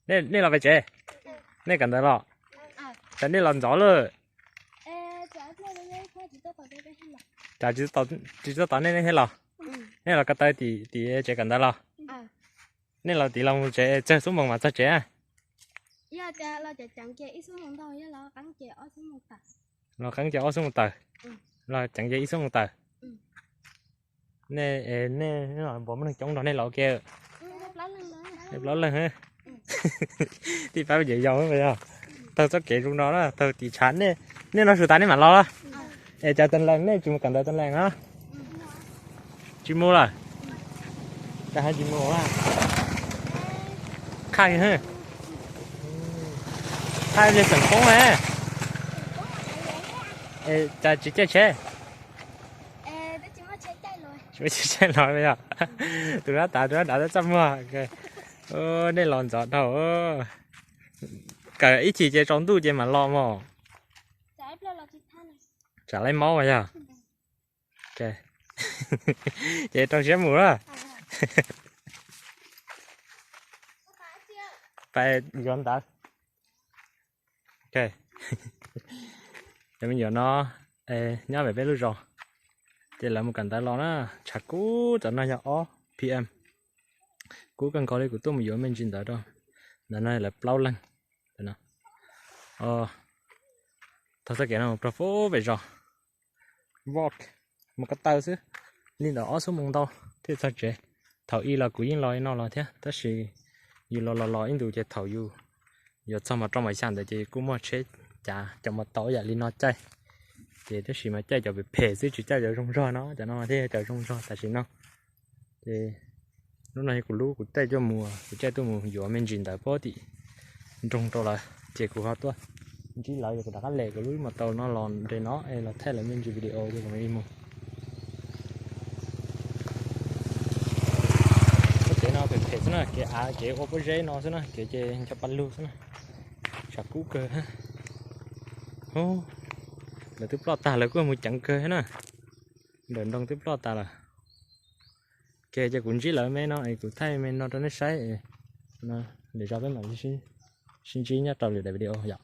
Nej los pem tsev, nej kawm ntawv los, cas nej los ntxov lawm? Cas tsis tau tom nej nej thiaj los? Nej los ko taw tim tsev kawm ntawv los? Nej los tid los mus tsev tsawg xuab moos mas txog tsev? Los qeeb ces ob xuab moos tawm, los ceev ces ib xuab moos tawm. Nej, nej npog muaj neeg coob nrog nej los ua ke? Nej plaub leeg. Tij pab yawm yau yog taug txoj kev zoo no na, taug tim tshav. Nej no su tas nej mam los los? Es cas tas lees nej tsis mus kawm ntawv tas lees no? Tsis mus lawm? Cas ho tsis mus? Qhaj, qhaj li xeem poob na. Es cas tsis caij tsheb? Tsis caij los yog? Tus dab tas, tus dab tas txaj muag. Nej los ntxov dhau. Kawm ib chim ces tsaus ntuj ces mam los mog. Tsam laib maub yog? Ces rau siab mus lawm. Pais yuav ntawv. Cov me nyuam no nyob pem peb lub zos, ces lawv mus kawm ntawv los na. Tshav kub, tam no yog ob pm. Kub kawg nkaus li, kuv tuaj mus yuav me ntsis ntawv rau. Ntawm no lawv plaub leeg. Taug txoj kev no mus rau pem zos, walk, mus ko taw xwb, li ntawm ob xuab moos ntau thiaj txog tsev. Thaum ub los kuv yeej los li no los thiab, tab sis yus los los los ib ntus ces thaum yus yuav txog mos rau mos xya ntawd ces kuj muaj tsheb cav, cov mos taus yam li no caij. Ces tab sis mas caij cov phem phem xwb, tsis caij cov zoo zog no, cov no thiaj yog cov zoo zog tam sim no. Ces lub no yog kuv lub, kuv caij tuaj mus, kuv caij tuaj mus yuav me ntsis ntawv pem tim nroog rau lawv, ces kuv ho tuaj ntsib lawv, ces kuv rov qab les kuv lub mos taus no los nres no es los thaij lawv me ntsis video ces kuv mam li mus. Lub kev no phem phem xwb na, kev av, kev ua pob zeb no xwb na, kev ces ncho pa lug xwb na. Tshav kub kawg. Lawv twb ploj tag, lawv kuj mus ceev kawg thiab na. Ntawm nroog twb ploj tas lawm. Ces, ces kuv ntsib lawv me no es kuv thaij me no rau nej saib. Lwm zaus peb mam sib ntsib nyob rau lwm daim video yom.